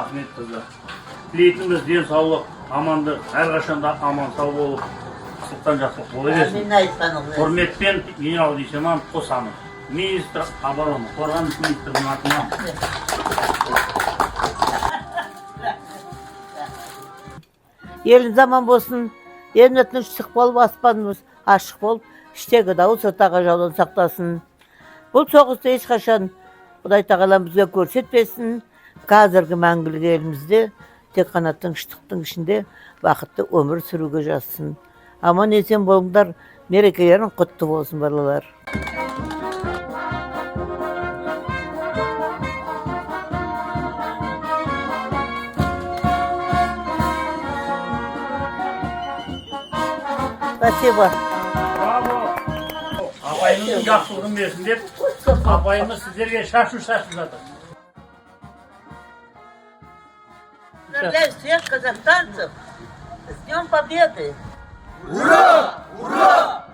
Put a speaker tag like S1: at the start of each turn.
S1: Ахметқызы. Тілейтініміз денсаулық, амандық, әрқашанда аман сау болып, жақсылықтан жақсылық бола берсін.
S2: Әмин, айтқаныңыз.
S1: Құрметпен, генерал лейтенант Қосанов, министр обороны, қорғаныс министрінің атынан.
S2: Еліміз аман болсын, елімізде тыныштық болып, аспанымыз ашық болып, іштегі дауыл сырттағы жаудан сақтасын. Бұл соғысты ешқашан Құдай тағалам бізге көрсетпесін. Қазіргі мәңгілік елімізде тек қана тыныштықтың ішінде бақытты өмір сүруге жазсын. Аман есен болыңдар, мерекелерің құтты болсын, балалар. Спасибо.
S1: Браво! Апайымыздың жақсылығын берсін деп, апайымыз сіздерге шашу шашып жатыр.
S2: Поздравляю всех казахстанцев с Днем Победы!
S3: Ура! Ура!